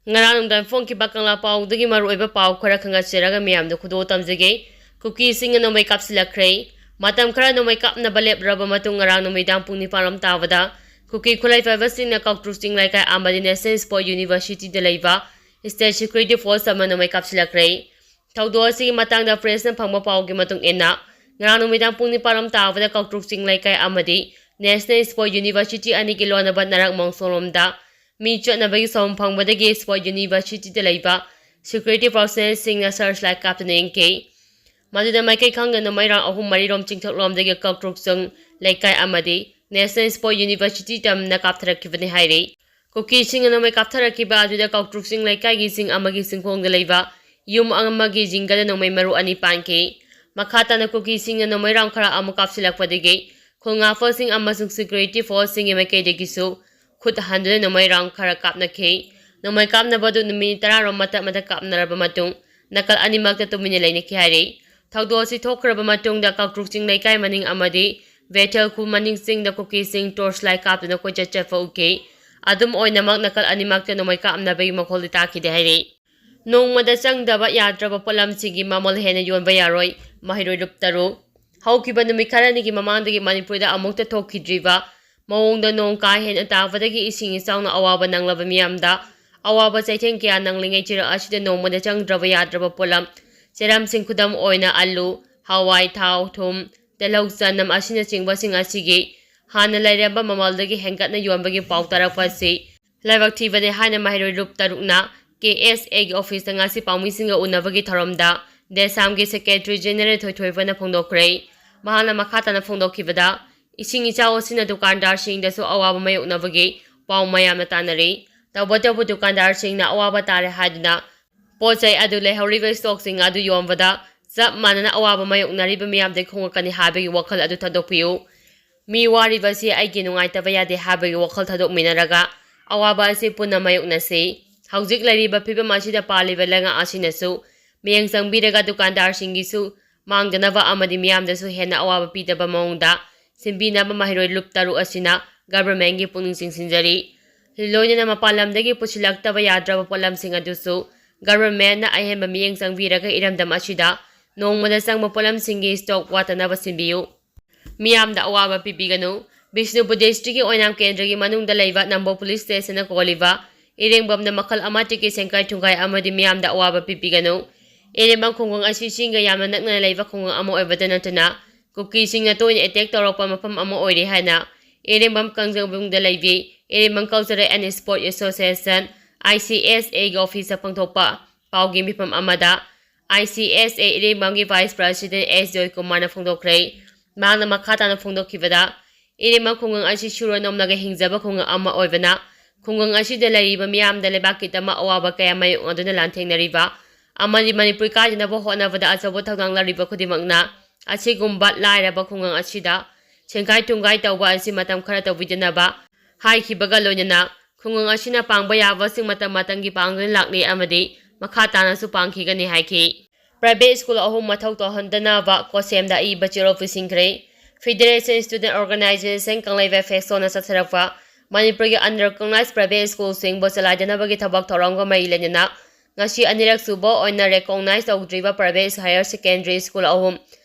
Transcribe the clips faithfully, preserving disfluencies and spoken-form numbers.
ꯉꯔꯥꯡ ꯅꯨꯡꯗꯥꯡ ꯐꯣꯡꯈꯤꯕ ꯀꯪꯂꯥ ꯄꯥꯎꯗꯒꯤ ꯃꯔꯨꯑꯣꯏꯕ ꯄꯥꯎ ꯈꯔ ꯈꯪꯍꯟꯖꯔꯒ ꯃꯌꯥꯝꯗ ꯈꯨꯗꯣꯜ ꯇꯝꯖꯒꯦ꯫ ꯀꯨꯀꯤꯁꯤꯡꯅ ꯅꯣꯡꯃꯩ ꯀꯥꯞꯁꯤꯜꯂꯛꯈ꯭ꯔꯦ꯫ ꯃꯇꯝ ꯈꯔ ꯅꯣꯡꯃꯩ ꯀꯥꯞꯅꯕ ꯂꯦꯞꯂꯔꯕ ꯃꯇꯨꯡ ꯉꯔꯥꯡ ꯅꯨꯃꯤꯗꯥꯡ ꯄꯨꯡ ꯅꯤꯄꯥꯟ ꯔꯣꯝ ꯇꯥꯕꯗ ꯀꯨꯀꯤ ꯈꯨꯠꯂꯥꯏ ꯄꯥꯏꯕꯁꯤꯡꯅ ꯀꯥꯎꯇ꯭ꯔꯨꯛ ꯆꯤꯡ ꯂꯩꯀꯥꯏ ꯑꯃꯗꯤ National Sport University ꯗ ꯂꯩꯕ State Security Force ꯑꯃ ꯅꯣꯡꯃꯩ ꯀꯥꯞꯁꯤꯜꯂꯛꯈ꯭ꯔꯦ꯫ ꯊꯧꯗꯣꯛ ꯑꯁꯤꯒꯤ ꯃꯇꯥꯡꯗ Press ꯅ ꯐꯪꯕ ꯄꯥꯎꯒꯤ ꯃꯇꯨꯡ ꯏꯟꯅ, ꯉꯔꯥꯡ ꯅꯨꯃꯤꯗꯥꯡ ꯄꯨꯡ ꯅꯤꯄꯥꯟ ꯔꯣꯝ ꯇꯥꯕꯗ ꯀꯥꯎꯇ꯭ꯔꯨꯛ ꯆꯤꯡ ꯂꯩꯀꯥꯏ ꯑꯃꯗꯤ National Sport University ꯑꯅꯤꯒꯤ ꯂꯣꯟꯅꯕ ꯅꯔꯛ ꯃꯣꯡꯁꯣꯡꯂꯣꯝꯗ ꯃꯤ ꯆꯠꯅꯕꯒꯤ ꯁꯣꯝ ꯐꯪꯕꯗꯒꯤ Sport University ꯗ ꯂꯩꯕ security personnel ꯁꯤꯡꯅ search light ꯀꯥꯞꯇꯨꯅ ꯌꯦꯡꯈꯤ꯫ ꯃꯗꯨꯗ ꯃꯥꯏꯀꯩ ꯈꯪꯗꯅ ꯃꯩꯔꯥꯡ ꯑꯍꯨꯝ ꯃꯔꯤꯔꯣꯝ ꯆꯤꯡꯊꯣꯛꯂꯣꯝꯗꯒꯤ ꯀꯥꯎꯇ꯭ꯔꯨꯛ ꯆꯤꯡ ꯂꯩꯀꯥꯏ ꯑꯃꯗꯤ National Sport University ꯇꯝꯅ ꯀꯥꯞꯊꯔꯛꯈꯤꯕꯅꯤ ꯍꯥꯏꯔꯤ꯫ ꯀꯨꯀꯤꯁꯤꯡꯅ ꯅꯣꯡꯃꯩ ꯀꯥꯞꯊꯔꯛꯈꯤꯕ ꯑꯗꯨꯗ ꯀꯥꯎꯇ꯭ꯔꯨꯛ ꯆꯤꯡ ꯂꯩꯀꯥꯏꯒꯤ ꯆꯤꯡ ꯑꯃꯒꯤ ꯆꯤꯡꯈꯣꯡꯗ ꯂꯩꯕ ꯌꯨꯝ ꯑꯃꯒꯤ ꯖꯤꯡꯒꯗ ꯅꯣꯡꯃꯩ ꯃꯔꯨ ꯑꯅꯤ ꯄꯥꯟꯈꯤ꯫ ꯃꯈꯥ ꯇꯥꯅ ꯀꯨꯀꯤꯁꯤꯡꯅ ꯅꯣꯡꯃꯩ round ꯈꯔ ꯑꯃꯨꯛ ꯀꯥꯞꯁꯤꯜꯂꯛꯄꯗꯒꯤ ꯈꯨꯜ ꯉꯥꯛꯄꯁꯤꯡ ꯑꯃꯁꯨꯡ security force ꯁꯤꯡꯒꯤ ꯃꯥꯏꯀꯩꯗꯒꯤꯁꯨ ꯈꯨꯠ ꯍꯟꯗꯨꯅ ꯅꯣꯡꯃꯩ round ꯈꯔ ꯀꯥꯞꯅꯈꯤ꯫ ꯅꯣꯡꯃꯩ ꯀꯥꯞꯅꯕ ꯑꯗꯨ ꯅꯨꯃꯤꯠ ꯇꯔꯥ ꯔꯣꯝ ꯃꯇꯠ ꯃꯇꯠ ꯀꯥꯞꯅꯔꯕ ꯃꯇꯨꯡ ꯅꯥꯀꯜ ꯑꯅꯤꯃꯛꯇ ꯇꯨꯃꯤꯟꯅ ꯂꯩꯅꯈꯤ ꯍꯥꯏꯔꯤ꯫ ꯊꯧꯗꯣꯛ ꯑꯁꯤ ꯊꯣꯛꯈ꯭ꯔꯕ ꯃꯇꯨꯡꯗ ꯀꯥꯎꯇ꯭ꯔꯨꯛ ꯆꯤꯡ ꯂꯩꯀꯥꯏ ꯃꯅꯤꯡ ꯑꯃꯗꯤ ꯕꯦꯊꯦꯜ ꯈꯨꯜ ꯃꯅꯤꯡ ꯆꯤꯡꯗ ꯀꯨꯀꯤꯁꯤꯡ torch light ꯀꯥꯞꯇꯨꯅ ꯀꯣꯏꯆꯠ ꯆꯠꯄ ꯎꯈꯤ꯫ ꯑꯗꯨꯝ ꯑꯣꯏꯅꯃꯛ ꯅꯥꯀꯜ ꯑꯅꯤꯃꯛꯇ ꯅꯣꯡꯃꯩ ꯀꯥꯞꯅꯕꯒꯤ ꯃꯈꯣꯜꯗꯤ ꯇꯥꯈꯤꯗꯦ ꯍꯥꯏꯔꯤ꯫ ꯅꯣꯡꯃꯗ ꯆꯪꯗꯕ ꯌꯥꯗ꯭ꯔꯕ ꯄꯣꯠꯂꯝꯁꯤꯡꯒꯤ ꯃꯃꯜ ꯍꯦꯟꯅ ꯌꯣꯟꯕ ꯌꯥꯔꯣꯏ, ꯃꯍꯩꯔꯣꯏ ꯂꯨꯞ ꯇꯔꯨꯛ꯫ ꯍꯧꯈꯤꯕ ꯅꯨꯃꯤꯠ ꯈꯔꯅꯤꯒꯤ ꯃꯃꯥꯡꯗꯒꯤ ꯃꯅꯤꯄꯨꯔꯗ ꯑꯃꯨꯛꯇ ꯊꯣꯛꯈꯤꯗ꯭ꯔꯤꯕ ꯃꯑꯣꯡꯗ ꯅꯣꯡ ꯀꯥ ꯍꯦꯟꯅ ꯇꯥꯕꯗꯒꯤ ꯏꯁꯤꯡ ꯏꯆꯥꯎꯅ ꯑꯋꯥꯕ ꯅꯪꯂꯕ ꯃꯤꯌꯥꯝꯗ ꯑꯋꯥꯕ ꯆꯩꯊꯦꯡ ꯀꯌꯥ ꯅꯪꯂꯤꯉꯩ ꯆꯩꯔꯛ ꯑꯁꯤꯗ ꯅꯣꯡꯃꯗ ꯆꯪꯗ꯭ꯔꯕ ꯌꯥꯗ꯭ꯔꯕ ꯄꯣꯠꯂꯝ ꯆꯩꯔꯝꯁꯤꯡ, ꯈꯨꯗꯝ ꯑꯣꯏꯅ ꯑꯂꯨ, ꯍꯋꯥꯏ, ꯊꯥꯎ, ꯊꯨꯝ, ꯇꯤꯜꯍꯧ, ꯆꯅꯝ ꯑꯁꯤꯅꯆꯤꯡꯕꯁꯤꯡ ꯑꯁꯤꯒꯤ ꯍꯥꯟꯅ ꯂꯩꯔꯝꯕ ꯃꯃꯜꯗꯒꯤ ꯍꯦꯟꯒꯠꯅ ꯌꯣꯟꯕꯒꯤ ꯄꯥꯎ ꯇꯥꯔꯛꯄ ꯑꯁꯤ ꯂꯥꯏꯕꯛ ꯊꯤꯕꯅꯤ ꯍꯥꯏꯅ ꯃꯍꯩꯔꯣꯏ ꯂꯨꯞ ꯇꯔꯨꯛꯅ ꯀꯦ ꯑꯦꯁ ꯑꯦꯒꯤ ꯑꯣꯐꯤꯁꯇ ꯉꯁꯤ ꯄꯥꯎꯃꯤꯁꯤꯡꯒ ꯎꯅꯕꯒꯤ ꯊꯧꯔꯝꯗ ꯗꯦꯁꯥꯝꯒꯤ ꯁꯦꯀ꯭ꯔꯦꯇꯔꯤ ꯖꯦꯅꯦꯔꯦꯜ ꯊꯣꯏꯊꯣꯏꯕꯅ ꯐꯣꯡꯗꯣꯛꯈ꯭ꯔꯦ꯫ ꯃꯍꯥꯛꯅ ꯃꯈꯥ ꯇꯥꯅ ꯐꯣꯡꯗꯣꯛꯈꯤꯕꯗ, ꯏꯁꯤꯡ ꯏꯆꯥꯎ ꯑꯁꯤꯅ ꯗꯨꯀꯥꯟꯗꯥꯔꯁꯤꯡꯗꯁꯨ ꯑꯋꯥꯕ ꯃꯥꯌꯣꯛꯅꯕꯒꯤ ꯄꯥꯎ ꯃꯌꯥꯝꯅ ꯇꯥꯅꯔꯤ꯫ ꯇꯧꯕꯇꯕꯨ ꯗꯨꯀꯥꯟꯗꯥꯔꯁꯤꯡꯅ ꯑꯋꯥꯕ ꯇꯥꯔꯦ ꯍꯥꯏꯗꯨꯅ ꯄꯣꯠ ꯆꯩ ꯑꯗꯨ ꯂꯩꯍꯧꯔꯤꯕ ꯏꯁꯇꯣꯛꯁꯤꯡ ꯑꯗꯨ ꯌꯣꯟꯕꯗ ꯆꯞ ꯃꯥꯟꯅꯅ ꯑꯋꯥꯕ ꯃꯥꯌꯣꯛꯅꯔꯤꯕ ꯃꯤꯌꯥꯝꯗꯒꯤ ꯈꯣꯝꯒꯠꯀꯅꯤ ꯍꯥꯏꯕꯒꯤ ꯋꯥꯈꯜ ꯑꯗꯨ ꯊꯥꯗꯣꯛꯄꯤꯌꯨ꯫ ꯃꯤ ꯋꯥꯔꯤꯕꯁꯤ ꯑꯩꯒꯤ ꯅꯨꯡꯉꯥꯏꯇꯕ ꯌꯥꯗꯦ ꯍꯥꯏꯕꯒꯤ ꯋꯥꯈꯜ ꯊꯥꯗꯣꯛꯃꯤꯟꯅꯔꯒ ꯑꯋꯥꯕ ꯑꯁꯤ ꯄꯨꯟꯅ ꯃꯥꯌꯣꯛꯅꯁꯤ꯫ ꯍꯧꯖꯤꯛ ꯂꯩꯔꯤꯕ ꯐꯤꯕꯝ ꯑꯁꯤꯗ ꯄꯥꯜꯂꯤꯕ ꯂꯩꯉꯥꯛ ꯑꯁꯤꯅꯁꯨ ꯃꯤꯠꯌꯦꯡ ꯆꯪꯕꯤꯔꯒ ꯗꯨꯀꯥꯟꯗꯥꯔꯁꯤꯡꯒꯤꯁꯨ ꯃꯥꯡꯗꯅꯕ ꯑꯃꯗꯤ ꯃꯤꯌꯥꯝꯗꯁꯨ ꯍꯦꯟꯅ ꯑꯋꯥꯕ ꯄꯤꯗꯕ ꯃꯑꯣꯡꯗ ꯁꯤꯟꯕꯤꯅꯕ ꯃꯍꯩꯔꯣꯏ ꯂꯨꯞ ꯇꯔꯨꯛ ꯑꯁꯤꯅ ꯒꯚꯔꯟꯃꯦꯟꯒꯤ ꯄꯨꯛꯅꯤꯡ ꯆꯤꯡꯁꯤꯟꯖꯔꯤ꯫ ꯂꯣꯏꯅꯅ ꯃꯄꯥꯟ ꯂꯝꯗꯒꯤ ꯄꯨꯁꯤꯜꯂꯛꯇꯕ ꯌꯥꯗ꯭ꯔꯕ ꯄꯣꯠꯂꯝꯁꯤꯡ ꯑꯗꯨꯁꯨ ꯒꯚꯔꯟꯃꯦꯟꯠꯅ ꯑꯍꯦꯟꯕ ꯃꯤꯠꯌꯦꯡ ꯆꯪꯕꯤꯔꯒ ꯏꯔꯝꯗꯝ ꯑꯁꯤꯗ ꯅꯣꯡꯃꯗ ꯆꯪꯕ ꯄꯣꯠꯂꯝꯁꯤꯡꯒꯤ ꯁ꯭ꯇꯣꯛ ꯋꯥꯠꯇꯅꯕ ꯁꯤꯟꯕꯤꯌꯨ꯫ ꯃꯤꯌꯥꯝꯗ ꯑꯋꯥꯕ ꯄꯤꯕꯤꯒꯅꯨ꯫ ꯕꯤꯁꯅꯨꯄꯨꯔ ꯗꯤꯁꯇ꯭ꯔꯤꯛꯀꯤ ꯑꯣꯏꯅꯥꯝ ꯀꯦꯟꯗ꯭ꯔꯒꯤ ꯃꯅꯨꯡꯗ ꯂꯩꯕ ꯅꯝꯕꯣꯜ ꯄꯨꯂꯤꯁ ꯁ꯭ꯇꯦꯁꯟꯅ ꯀꯣꯜꯂꯤꯕ ꯏꯔꯦꯡꯕꯝꯗ ꯃꯈꯜ ꯑꯃꯠꯇꯒꯤ ꯁꯦꯡꯀꯥꯏ ꯊꯨꯡꯒꯥꯏ ꯑꯃꯗꯤ ꯃꯤꯌꯥꯝꯗ ꯑꯋꯥꯕ ꯄꯤꯕꯤꯒꯅꯨ꯫ ꯏꯔꯦꯡꯕꯝ ꯈꯨꯡꯒꯪ ꯑꯁꯤ ꯆꯤꯡꯒ ꯌꯥꯝꯅ ꯅꯛꯅꯅ ꯂꯩꯕ ꯈꯨꯡꯒꯪ ꯑꯃ ꯑꯣꯏꯕꯗ ꯅꯠꯇꯅ ꯀꯨꯀꯤꯁꯤꯡꯅ ꯇꯣꯏꯅ ꯑꯦꯇꯦꯛ ꯇꯧꯔꯛꯄ ꯃꯐꯝ ꯑꯃ ꯑꯣꯏꯔꯤ ꯍꯥꯏꯅ ꯏꯔꯦꯡꯕꯝ ꯀꯥꯡꯖꯩꯕꯨꯡꯗ ꯂꯩꯕꯤ ꯏꯔꯦꯡꯕꯝ Cultural and Sport Association, I C S A ꯒꯤ ꯑꯣꯐꯤꯁꯇ ꯐꯣꯡꯗꯣꯛꯄ ꯄꯥꯎꯒꯤ ꯃꯤꯐꯝ ꯑꯃꯗ I C S A ꯏꯔꯦꯡꯕꯝꯒꯤ ꯚꯥꯏꯁ ꯄ꯭ꯔꯁꯤꯗꯦꯟꯠ ꯑꯦꯁ ꯖꯣꯏꯀꯨꯃꯥꯔꯅ ꯐꯣꯡꯗꯣꯛꯈ꯭ꯔꯦ꯫ ꯃꯍꯥꯛꯅ ꯃꯈꯥ ꯇꯥꯅ ꯐꯣꯡꯗꯣꯛꯈꯤꯕꯗ, ꯏꯔꯦꯡꯕꯝ ꯈꯨꯡꯒꯪ ꯑꯁꯤ ꯁꯨꯔ ꯅꯣꯝꯂꯒ ꯍꯤꯡꯖꯕ ꯈꯨꯡꯒꯪ ꯑꯃ ꯑꯣꯏꯕꯅ, ꯈꯨꯡꯒꯪ ꯑꯁꯤꯗ ꯂꯩꯔꯤꯕ ꯃꯤꯌꯥꯝꯗ ꯂꯩꯕꯥꯛꯀꯤꯗꯃꯛ ꯑꯋꯥꯕ ꯀꯌꯥ ꯃꯥꯌꯣꯛꯅꯗꯨꯅ ꯂꯥꯟꯊꯦꯡꯅꯔꯤꯕ ꯑꯃꯗꯤ ꯃꯅꯤꯄꯨꯔ ꯀꯥꯏꯗꯅꯕ ꯍꯣꯠꯅꯕꯗ ꯑꯆꯧꯕ ꯊꯧꯗꯥꯡ ꯂꯧꯔꯤꯕ ꯈꯨꯗꯤꯡꯃꯛꯅ ꯑꯁꯤꯒꯨꯝꯕ ꯂꯥꯏꯔꯕ ꯈꯨꯡꯒꯪ ꯑꯁꯤꯗ ꯁꯦꯡꯒꯥꯏ ꯇꯨꯡꯒꯥꯏ ꯇꯧꯕ ꯑꯁꯤ ꯃꯇꯝ ꯈꯔ ꯇꯧꯕꯤꯗꯅꯕ ꯍꯥꯏꯈꯤꯕꯒ ꯂꯣꯏꯅꯅ ꯈꯨꯡꯒꯪ ꯑꯁꯤꯅ ꯄꯥꯡꯕ ꯌꯥꯕꯁꯤꯡ ꯃꯇꯝ ꯃꯇꯝꯒꯤ ꯄꯥꯡꯗꯨꯅ ꯂꯥꯛꯂꯤ ꯑꯃꯗꯤ ꯃꯈꯥ ꯇꯥꯅꯁꯨ ꯄꯥꯡꯈꯤꯒꯅꯤ ꯍꯥꯏꯈꯤ꯫ Private school ꯑꯍꯨꯝ ꯃꯊꯧ ꯇꯧꯍꯟꯗꯅꯕ ꯀꯣꯁꯦꯝꯗ ꯑꯏꯕ ꯆꯦꯔꯣꯜ ꯄꯤꯁꯤꯟꯈ꯭ꯔꯦ꯫ Federation Student Organisation ꯀꯪꯂꯩ ꯐꯦꯁꯣꯅ ꯆꯠꯊꯔꯛꯄ ꯃꯅꯤꯄꯨꯔꯒꯤ unrecognized private schoolꯁꯤꯡꯕꯨ ꯆꯂꯥꯏꯗꯅꯕꯒꯤ ꯊꯕꯛ ꯊꯧꯔꯝꯒ ꯃꯔꯤ ꯂꯩꯅꯅ ꯉꯁꯤ ꯑꯅꯤꯔꯛ ꯁꯨꯕ ꯑꯣꯏꯅ recognize ꯇꯧꯗ꯭ꯔꯤꯕ private higher secondary school ꯑꯍꯨꯝ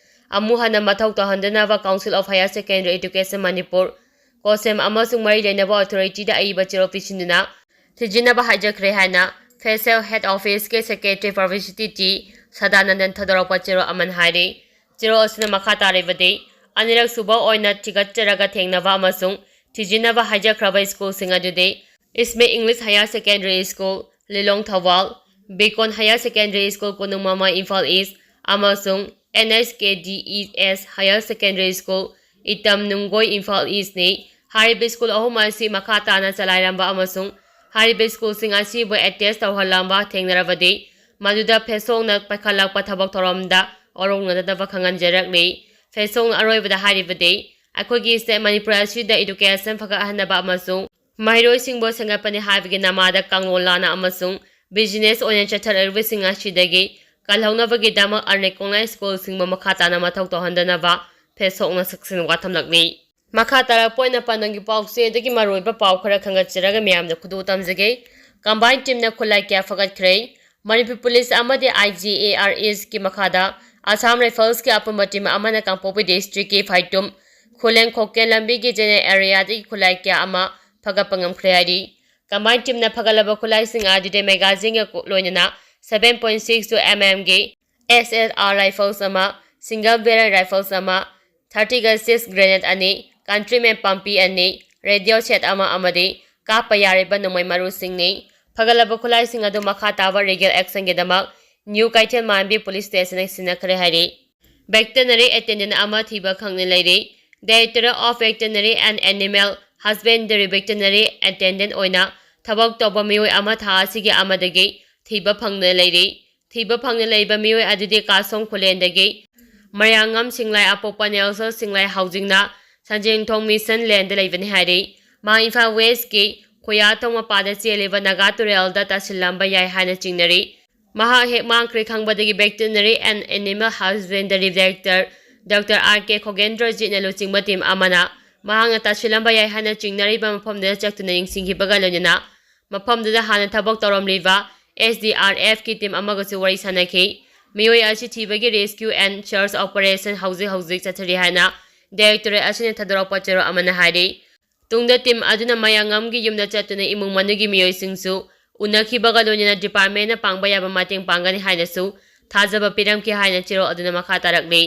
ꯑꯃꯨꯛ ꯍꯟꯅ ꯃꯊꯧ ꯇꯧꯍꯟꯗꯅꯕ Council of Higher Secondary Education Manipur, ꯀꯣꯁꯦꯝ ꯑꯃꯁꯨꯡ ꯃꯔꯤ ꯂꯩꯅꯕ authorityꯗ ꯑꯏꯕ ꯆꯦꯔꯣꯜ ꯄꯤꯁꯤꯟꯗꯨꯅ ꯊꯤꯖꯤꯟꯅꯕ ꯍꯥꯏꯖꯈ꯭ꯔꯦ ꯍꯥꯏꯅ ꯐꯦꯁꯦꯜ ꯍꯦꯗ ꯑꯣꯐꯤꯁꯀꯤ ꯁꯦꯀ꯭ꯔꯦꯇꯔꯤ ꯄ꯭ꯔꯚꯤꯁꯇꯤ ꯇꯤ ꯁꯗꯥꯅꯟꯗꯟ ꯊꯥꯗꯣꯔꯛꯄ ꯆꯦꯔꯣꯜ ꯑꯃꯅ ꯍꯥꯏꯔꯤ꯫ ꯆꯦꯔꯣꯜ ꯑꯁꯤꯅ ꯃꯈꯥ ꯇꯥꯔꯤꯕꯗꯤ, ꯑꯅꯤꯔꯛ ꯁꯨꯕ ꯑꯣꯏꯅ ꯊꯤꯒꯠꯆꯔꯒ ꯊꯦꯡꯅꯕ ꯑꯃꯁꯨꯡ ꯊꯤꯖꯤꯟꯅꯕ ꯍꯥꯏꯖꯈ꯭ꯔꯕ ꯁ꯭ꯀꯨꯜꯁꯤꯡ ꯑꯗꯨꯗꯤ ꯏꯁꯃꯦ English higher secondary school, Lilong Thoubal, beacon higher secondary school, Konung Mamang, Imphal east, ꯑꯃꯁꯨꯡ N H K D E S higher secondary school, ꯏꯇꯝ ꯅꯨꯡꯒꯣꯏ, ꯏꯝꯐꯥꯜ ꯏꯁꯅꯤ꯫ ꯍꯥꯏꯔꯤꯕ ꯁ꯭ꯀꯨꯜ ꯑꯍꯨꯝ ꯑꯁꯤ ꯃꯈꯥ ꯇꯥꯅ ꯆꯂꯥꯏꯔꯝꯕ ꯑꯃꯁꯨꯡ ꯍꯥꯏꯔꯤꯕ ꯁ꯭ꯀꯨꯜꯁꯤꯡ ꯑꯁꯤꯕꯨ ꯑꯦꯇꯦꯁ ꯇꯧꯍꯜꯂꯝꯕ ꯊꯦꯡꯅꯔꯕꯗꯤ ꯃꯗꯨꯗ ꯐꯦꯁꯣꯡꯅ ꯄꯥꯏꯈꯠꯂꯛꯄ ꯊꯕꯛ ꯊꯧꯔꯝꯗ ꯋꯥꯔꯧꯅꯗꯅꯕ ꯈꯪꯍꯟꯖꯔꯛꯂꯤ꯫ ꯐꯦꯁꯣꯡꯅ ꯑꯔꯣꯏꯕꯗ ꯍꯥꯏꯔꯤꯕꯗꯤ, ꯑꯩꯈꯣꯏꯒꯤ state ꯃꯅꯤꯄꯨꯔ ꯑꯁꯤꯗ education ꯐꯒꯠꯍꯟꯅꯕ ꯑꯃꯁꯨꯡ ꯃꯍꯩꯔꯣꯏꯁꯤꯡꯕꯨ ꯁꯦꯝꯒꯠꯄꯅꯤ ꯍꯥꯏꯕꯒꯤ ꯅꯃꯥꯗ ꯀꯥꯡꯂꯣꯟ ꯂꯥꯟꯅ ꯑꯃꯁꯨꯡ business ꯑꯣꯏꯅ ꯆꯠꯊꯔꯛꯂꯤꯕꯁꯤꯡ ꯑꯁꯤꯗꯒꯤ ꯀꯜꯍꯧꯅꯕꯒꯤꯗꯃꯛ unrecognized ꯁ꯭ꯀꯨꯜꯁꯤꯡꯕꯨ ꯃꯈꯥ ꯇꯥꯅ ꯃꯊꯧ ꯇꯧꯍꯟꯗꯅꯕ ꯐꯦꯁꯣꯛꯅ ꯆꯦꯛꯁꯤꯟ ꯋꯥ ꯊꯝꯂꯛꯂꯤ꯫ ꯃꯈꯥ ꯇꯥꯔꯛꯄ ꯑꯣꯏꯅ ꯄꯥꯟꯗꯝꯒꯤ ꯄꯥꯎꯆꯦꯗꯒꯤ ꯃꯔꯨꯑꯣꯏꯕ ꯄꯥꯎ ꯈꯔ ꯈꯪꯒꯠꯆꯔꯒ ꯃꯤꯌꯥꯝꯗ ꯈꯨꯗꯣꯜ ꯇꯝꯖꯒꯦ꯫ Combined teamꯅ ꯈꯨꯠꯂꯥꯏ ꯀꯌꯥ ꯐꯒꯠꯈ꯭ꯔꯦ꯫ ꯃꯅꯤꯄꯨꯔ ꯄꯨꯂꯤꯁ ꯑꯃꯗꯤ I G A R Sꯀꯤ ꯃꯈꯥꯗ Assam Riflesꯀꯤ ꯑꯄꯨꯟꯕ team ꯑꯃꯅ ꯀꯥꯡꯄꯣꯛꯄꯤ districtꯀꯤ ꯐꯥꯏꯇꯨꯝ ꯈꯨꯂꯦꯟ ꯈꯣꯛꯀꯦꯟ ꯂꯝꯕꯤꯒꯤ general areaꯗꯒꯤ ꯈꯨꯠꯂꯥꯏ ꯀꯌꯥ ꯑꯃ ꯐꯒꯠꯄ ꯉꯝꯈ꯭ꯔꯦ ꯍꯥꯏꯔꯤ꯫ Combined teamꯅ ꯐꯒꯠꯂꯕ ꯈꯨꯠꯂꯥꯏꯁꯤꯡ ꯑꯗꯨꯗꯤ magazineꯒ ꯂꯣꯏꯅꯅ seven point six two mmꯒꯤ S L R rifles ꯑꯃ, single barrel rifles ꯑꯃ, thirty gauge grenade ꯑꯅꯤ, countryman ꯄꯥꯝꯕꯤ ꯑꯅꯤ, radio set ꯑꯃ ꯑꯃꯗꯤ ꯀꯥꯞꯄ ꯌꯥꯔꯤꯕ ꯅꯣꯡꯃꯩ ꯃꯔꯨꯁꯤꯡꯅꯤ꯫ ꯐꯒꯠꯂꯕ ꯈꯨꯠꯂꯥꯏꯁꯤꯡ ꯑꯗꯨ ꯃꯈꯥ ꯇꯥꯕ legal actionꯒꯤꯗꯃꯛ ꯅ꯭ꯌꯨ ꯀꯩꯊꯦꯜ ꯃꯥꯟꯕꯤ ꯄꯨꯂꯤꯁ ꯁ꯭ꯇꯦꯁꯟꯗ ꯁꯤꯟꯅꯈ꯭ꯔꯦ ꯍꯥꯏꯔꯤ꯫ Veterinary attendant ꯑꯃ ꯊꯤꯕ ꯐꯪꯗꯅ ꯂꯩꯔꯤ꯫ Directorate of Veterinary and Animal Husbandry veterinary attendant ꯑꯣꯏꯅ ꯊꯕꯛ ꯇꯧꯕ ꯃꯤꯑꯣꯏ ꯑꯃ ꯊꯥ ꯑꯁꯤꯒꯤ ꯑꯃꯗꯒꯤ ꯊꯤꯕ ꯐꯪꯗꯅ ꯂꯩꯔꯤ꯫ ꯊꯤꯕ ꯐꯪꯗꯅ ꯂꯩꯕ ꯃꯤꯑꯣꯏ ꯑꯗꯨꯗꯤ ꯀꯥꯁꯣꯡ ꯈꯨꯂꯦꯟꯗꯒꯤ ꯃꯌꯥꯡꯉꯝ ꯁꯤꯡꯂꯥꯏ ꯑꯄꯣꯛꯄ ꯅꯦꯜꯁꯟ ꯁꯤꯡꯂꯥꯏ ꯍꯥꯎꯖꯤꯡꯅ ꯁꯟꯖꯦꯡꯊꯣꯡ ꯃꯤꯁꯟ ꯂꯦꯟꯗ ꯂꯩꯕꯅꯤ ꯍꯥꯏꯔꯤ꯫ ꯃꯍꯥꯛ ꯏꯝꯐꯥꯜ ꯋꯦꯁꯀꯤ ꯈꯨꯌꯥꯊꯣꯡ ꯃꯄꯥꯗ ꯆꯦꯜꯂꯤꯕ ꯅꯥꯒꯥ ꯇꯨꯔꯦꯜꯗ ꯇꯥꯁꯤꯜꯂꯝꯕ ꯌꯥꯏ ꯍꯥꯏꯅ ꯆꯤꯡꯅꯔꯤ꯫ ꯃꯍꯥꯛ ꯍꯦꯛ ꯃꯥꯡꯈ꯭ꯔꯦ ꯈꯪꯕꯗꯒꯤ Veterinary and Animal Husbandry Director Doctor R K ꯈꯣꯒꯦꯟꯗ꯭ꯔꯖꯤꯠꯅ ꯂꯨꯆꯤꯡꯕ team ꯑꯃꯅ ꯃꯍꯥꯛꯅ ꯇꯥꯁꯤꯜꯂꯝꯕ ꯌꯥꯏ ꯍꯥꯏꯅ ꯆꯤꯡꯅꯔꯤꯕ ꯃꯐꯝꯗꯨꯗ ꯆꯠꯇꯨꯅ ꯌꯦꯡꯁꯤꯟꯈꯤꯕꯒ ꯂꯣꯏꯅꯅ ꯃꯐꯝꯗꯨꯗ ꯍꯥꯟꯅ ꯊꯕꯛ ꯇꯧꯔꯝꯂꯤꯕ S D R Fꯀꯤ team ꯑꯃꯒꯁꯨ ꯋꯥꯔꯤ ꯁꯥꯅꯈꯤ꯫ ꯃꯤꯑꯣꯏ ꯑꯁꯤ ꯊꯤꯕꯒꯤ rescue and search operation ꯍꯧꯖꯤꯛ ꯍꯧꯖꯤꯛ ꯆꯠꯊꯔꯤ ꯍꯥꯏꯅ Directorate ꯑꯁꯤꯅ ꯊꯥꯗꯣꯔꯛꯄ ꯆꯦꯔꯣꯜ ꯑꯃꯅ ꯍꯥꯏꯔꯤ꯫ ꯇꯨꯡꯗ team ꯑꯗꯨꯅ ꯃꯌꯥꯡꯉꯝꯒꯤ ꯌꯨꯝꯗ ꯆꯠꯇꯨꯅ ꯏꯃꯨꯡ ꯃꯅꯨꯡꯒꯤ ꯃꯤꯑꯣꯏꯁꯤꯡꯁꯨ ꯎꯅꯈꯤꯕꯒ ꯂꯣꯏꯅꯅ departmentꯅ ꯄꯥꯡꯕ ꯌꯥꯕ ꯃꯇꯦꯡ ꯄꯥꯡꯒꯅꯤ ꯍꯥꯏꯅꯁꯨ ꯊꯥꯖꯕ ꯄꯤꯔꯝꯈꯤ ꯍꯥꯏꯅ ꯆꯦꯔꯣꯜ ꯑꯗꯨꯅ ꯃꯈꯥ ꯇꯥꯔꯛꯂꯤ꯫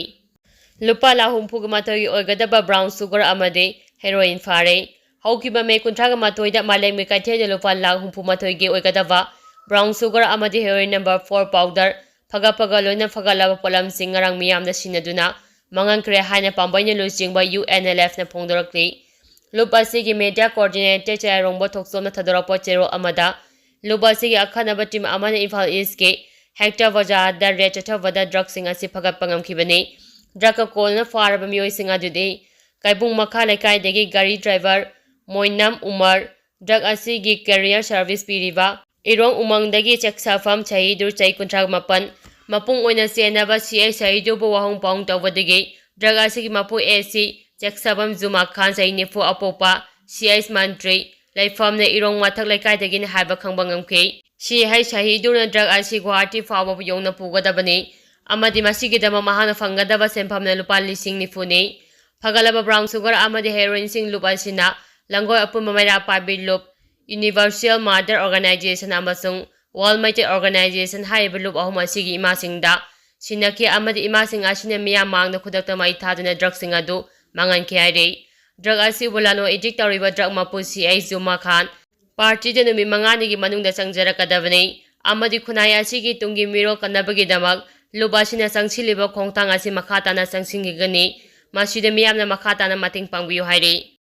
ꯂꯨꯄꯥ ꯂꯥꯈ ꯍꯨꯝꯐꯨꯒ ꯃꯥꯊꯣꯏꯒꯤ ꯑꯣꯏꯒꯗꯕ brown sugar ꯑꯃꯗꯤ heroin ꯐꯥꯔꯦ꯫ ꯍꯧꯈꯤꯕ May ꯀꯨꯟꯊ꯭ꯔꯥꯒ ꯃꯥꯊꯣꯏꯗ ꯃꯥꯂꯦꯝꯒꯤ ꯀꯩꯊꯦꯜꯗ ꯂꯨꯄꯥ ꯂꯥꯈ ꯍꯨꯝꯐꯨ ꯃꯥꯊꯣꯏꯒꯤ ꯑꯣꯏꯒꯗꯕ brown sugar ꯑꯃꯗꯤ heroin number four powder ꯐꯒꯠꯄꯒ ꯂꯣꯏꯅ ꯐꯒꯠꯂꯕ ꯄꯣꯠꯂꯝꯁꯤꯡ ꯉꯔꯥꯡ ꯃꯤꯌꯥꯝꯗ ꯁꯤꯟꯅꯗꯨꯅ ꯃꯥꯡꯍꯟꯈ꯭ꯔꯦ ꯍꯥꯏꯅ ꯄꯥꯝꯕꯩꯅ ꯂꯨꯆꯤꯡꯕ U N L Fꯅ ꯐꯣꯡꯗꯣꯔꯛꯂꯤ꯫ ꯂꯨꯞ ꯑꯁꯤꯒꯤ media coordinator ꯆꯌꯥꯔꯣꯡꯕ ꯊꯣꯛꯆꯣꯝꯅ ꯊꯥꯗꯣꯔꯛꯄ ꯆꯦꯔꯣꯜ ꯑꯃꯗ, ꯂꯨꯞ ꯑꯁꯤꯒꯤ ꯑꯈꯟꯅꯕ team ꯑꯃꯅ ꯏꯝꯐꯥꯜ Eastꯀꯤ Hector Bazaarꯗ raid ꯆꯠꯊꯕꯗ drugꯁꯤꯡ ꯑꯁꯤ ꯐꯒꯠꯄ ꯉꯝꯈꯤꯕꯅꯤ꯫ Drugꯀ ꯀꯣꯜꯅ ꯐꯥꯔꯕ ꯃꯤꯑꯣꯏꯁꯤꯡ ꯑꯗꯨꯗꯤ ꯀꯩꯕꯨꯡ ꯃꯈꯥ ꯂꯩꯀꯥꯏꯗꯒꯤ ꯒꯥꯔꯤ driver ꯃꯣꯏꯅꯝ ꯎꯃꯔ, drug ꯑꯁꯤꯒꯤ carrier service ꯄꯤꯔꯤꯕ ꯏꯔꯣꯡ ꯎꯃꯪꯗꯒꯤ ꯆꯦꯛꯁꯥꯐꯝ ꯁꯍꯤꯗꯨ ꯆꯍꯤ ꯀꯨꯟꯊ꯭ꯔꯥ ꯃꯥꯄꯟ, ꯃꯄꯨꯡ ꯑꯣꯏꯅ ꯆꯦꯟꯅꯕ C I ꯁꯍꯤꯗꯨꯕꯨ ꯋꯥꯍꯪ ꯄꯥꯎꯍꯪ ꯇꯧꯕꯗꯒꯤ drug ꯑꯁꯤꯒꯤ ꯃꯄꯨ A C ꯌꯥꯛꯁꯥꯕꯝ ꯖꯨꯃꯥ ꯈꯥꯟ, ꯆꯍꯤ ꯅꯤꯐꯨ ꯑꯄꯣꯛꯄ, ꯁꯤ ꯑꯩꯆ ꯃꯟꯇ꯭ꯔꯤ, ꯂꯩꯐꯝꯅ ꯏꯔꯣꯡ ꯃꯊꯛ ꯂꯩꯀꯥꯏꯗꯒꯤꯅꯤ ꯍꯥꯏꯕ ꯈꯪꯕ ꯉꯝꯈꯤ꯫ ꯁꯤ ꯑꯩꯆ ꯁꯍꯤꯗꯨꯔꯅ ꯗ꯭ꯔꯒ ꯑꯁꯤ ꯒꯨꯋꯥꯍꯥꯇꯤ ꯐꯥꯎꯕ ꯌꯧꯅ ꯄꯨꯒꯗꯕꯅꯤ ꯑꯃꯗꯤ ꯃꯁꯤꯒꯤꯗꯃꯛ ꯃꯍꯥꯛꯅ ꯐꯪꯒꯗꯕ ꯁꯦꯟꯐꯝꯅ ꯂꯨꯄꯥ ꯂꯤꯁꯤꯡ ꯅꯤꯐꯨꯅꯤ꯫ ꯐꯒꯠꯂꯕ ꯕ꯭ꯔꯥꯎꯟ ꯁꯨꯒꯔ ꯑꯃꯗꯤ ꯍꯦꯔꯣꯏꯟꯁꯤꯡ ꯂꯨꯞ ꯑꯁꯤꯅ ꯂꯪꯒꯣꯜ ꯑꯄꯨꯟꯕ ꯃꯩꯔꯥ ꯄꯥꯏꯕꯤ ꯂꯨꯞ, ꯌꯨꯅꯤꯚꯔꯁꯦꯜ ꯃꯥꯗꯔ ꯑꯣꯔꯒꯅꯥꯏꯖꯦꯁꯟ ꯑꯃꯁꯨꯡ ꯋꯥꯔꯜ ꯃꯩꯇꯩ ꯑꯣꯔꯒꯅꯥꯏꯖꯦꯁꯟ ꯍꯥꯏꯔꯤꯕ ꯂꯨꯞ ꯑꯍꯨꯝ ꯑꯁꯤꯒꯤ ꯏꯃꯥꯁꯤꯡꯗ ꯁꯤꯟꯅꯈꯤ ꯑꯃꯗꯤ ꯏꯃꯥꯁꯤꯡ ꯑꯁꯤꯅ ꯃꯤꯌꯥꯝ ꯃꯥꯡꯗ ꯈꯨꯗꯛꯇ ꯃꯩ ꯊꯥꯗꯨꯅ ꯗ꯭ꯔꯒꯁꯤꯡ ꯑꯗꯨ ꯃꯥꯡꯍꯟꯈꯤ ꯍꯥꯏꯔꯤ꯫ ꯗ꯭ꯔꯒ ꯑꯁꯤꯕꯨ ꯂꯂꯣꯟ ꯏꯇꯤꯛ ꯇꯧꯔꯤꯕ ꯗ꯭ꯔꯒ ꯃꯄꯨ ꯁꯤ ꯑꯩꯆ ꯖꯨꯃꯥ ꯈꯥꯟ ꯄꯥꯔꯇꯤꯗ ꯅꯨꯃꯤꯠ ꯃꯉꯥꯅꯤꯒꯤ ꯃꯅꯨꯡꯗ ꯆꯪꯖꯔꯛꯀꯗꯕꯅꯤ ꯑꯃꯗꯤ ꯈꯨꯟꯅꯥꯏ ꯑꯁꯤꯒꯤ ꯇꯨꯡꯒꯤ ꯃꯤꯔꯣꯜ ꯀꯟꯅꯕꯒꯤꯗꯃꯛ ꯂꯨꯞ ꯑꯁꯤꯅ ꯆꯪꯁꯤꯜꯂꯤꯕ ꯈꯣꯡꯊꯥꯡ ꯑꯁꯤ ꯃꯈꯥ ꯇꯥꯅ ꯆꯪꯁꯤꯟꯈꯤꯒꯅꯤ꯫ ꯃꯁꯤꯗ ꯃꯤꯌꯥꯝꯅ ꯃꯈꯥ ꯇꯥꯅ ꯃꯇꯦꯡ ꯄꯥꯡꯕꯤꯌꯨ ꯍꯥꯏꯔꯤ꯫